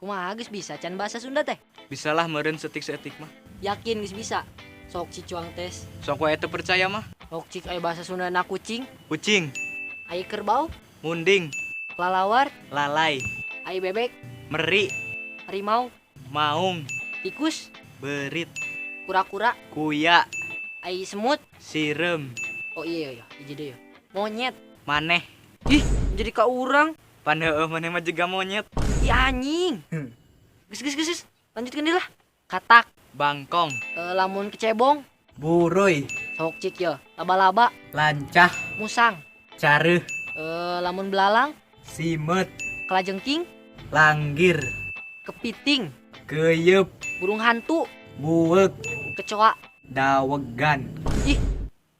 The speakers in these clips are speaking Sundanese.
Kumaha, geus bisa can bahasa Sunda teh? Bisalah meureun saeutik-saeutik mah. Yakin geus bisa? Sok cik cuang tes. Sok wae teu percaya mah. Sok cik, aya bahasa Sunda na kucing? Kucing. Aya kerbau? Munding. Kelelawar? Lalay. Aya bebek? Meri. Harimau? Maung. Tikus? Beurit. Kura-kura? Kuya. Aya semut? Sireum. Oh iya, hiji deui ya. Monyet? Maneh. Ih, jadi ka urang. Pan heueuh, maneh mah jiga monyet. Ih, anjing. Geus, geus, geus, geus. Lanjutkan deui lah. Katak? Bangkong. Lamun kecebong? Buruy. Sok cik ya. Laba-laba? Lancah. Musang? Careuh. Lamun belalang? Simeut. Kalajengking? Langgir. Kepiting? Keyeup. Burung hantu? Bueuk. Kecoa? Dawegan. Ih,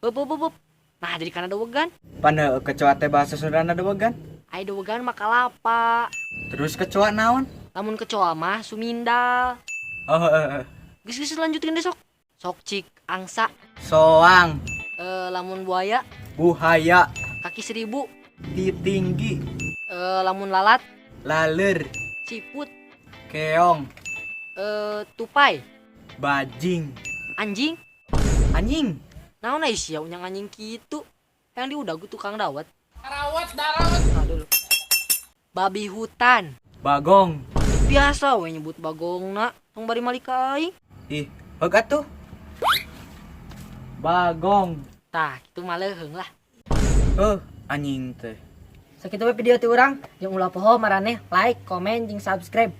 bup, bup, bup, bup. Nah, jadi kana dawegan. Pan heueuh, kecoa teh bahasa Sundana dawegan. Ai dawegan mah kalapa. Terus kecoa naon? Lamun kecoa mah sumindal. Oh, heeh. Geus, geus, lanjutkeun deh sok. Sok cik, angsa? Soang. Lamun buaya? Buhaya. Kaki seribu? Titinggi. Lamun lalat? Laleur. Siput? Keong. Tupai? Bajing. Anjing? Anjing. Naon ai sia unyang anjing kitu? Yang di udah tukang dawet. Darawat, darawat. Nah, dulu. Babi hutan? Bagong. Biasa we nyebut bagongna, tong bari malik ka aing. Ih, heug atuh. Bagong. Tah, kitu mah leuheung lah. Heuh, anjing teh. Sakitu we video ti urang, jeung ulah poho maraneh like, komen, jeung subscribe.